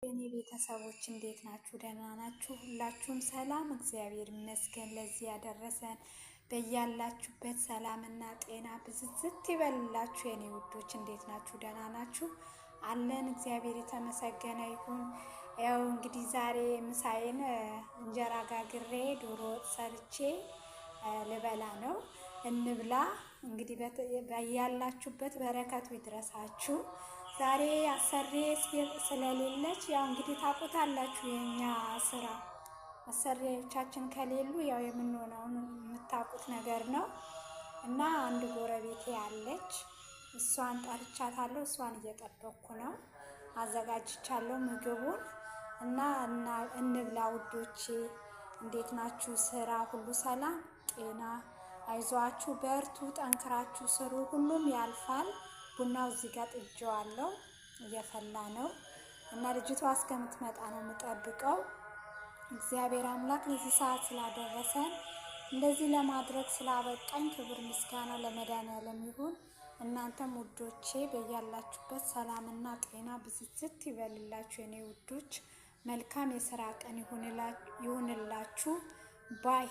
የኔ ቤተሰቦች እንዴት ናችሁ? ደህና ናችሁ? ሁላችሁም ሰላም፣ እግዚአብሔር ይመስገን። ለዚህ ያደረሰን በያላችሁበት ሰላምና ጤና ብዝዝት ይበልላችሁ። የኔ ውዶች እንዴት ናችሁ? ደህና ናችሁ? አለን፣ እግዚአብሔር የተመሰገነ ይሁን። ያው እንግዲህ ዛሬ ምሳዬን እንጀራ ጋግሬ ዶሮ ወጥ ሰርቼ ልበላ ነው። እንብላ እንግዲህ፣ በያላችሁበት በረከቱ ይድረሳችሁ። ዛሬ አሰሬ ስለሌለች ያው እንግዲህ ታውቁታላችሁ፣ የኛ ስራ አሰሪዎቻችን ከሌሉ ያው የምንሆነውን የምታውቁት ነገር ነው። እና አንድ ጎረቤቴ አለች፣ እሷን ጠርቻታለሁ። እሷን እየጠበቅኩ ነው። አዘጋጅቻለሁ ምግቡን እና እንብላ ውዶቼ። እንዴት ናችሁ? ስራ ሁሉ ሰላም፣ ጤና? አይዟችሁ፣ በርቱ፣ ጠንክራችሁ ስሩ፣ ሁሉም ያልፋል። ቡናው እዚህ ጋር ጥጄዋለሁ፣ እየፈላ ነው እና ልጅቷ እስከምትመጣ ነው የምጠብቀው። እግዚአብሔር አምላክ ለዚህ ሰዓት ስላደረሰን፣ እንደዚህ ለማድረግ ስላበቃኝ ክብር ምስጋና ለመድኃኒዓለም ይሁን። እናንተም ውዶቼ በያላችሁበት ሰላምና ጤና ብዝዝት ይበልላችሁ። የኔ ውዶች መልካም የስራ ቀን ይሁንላችሁ። ባይ።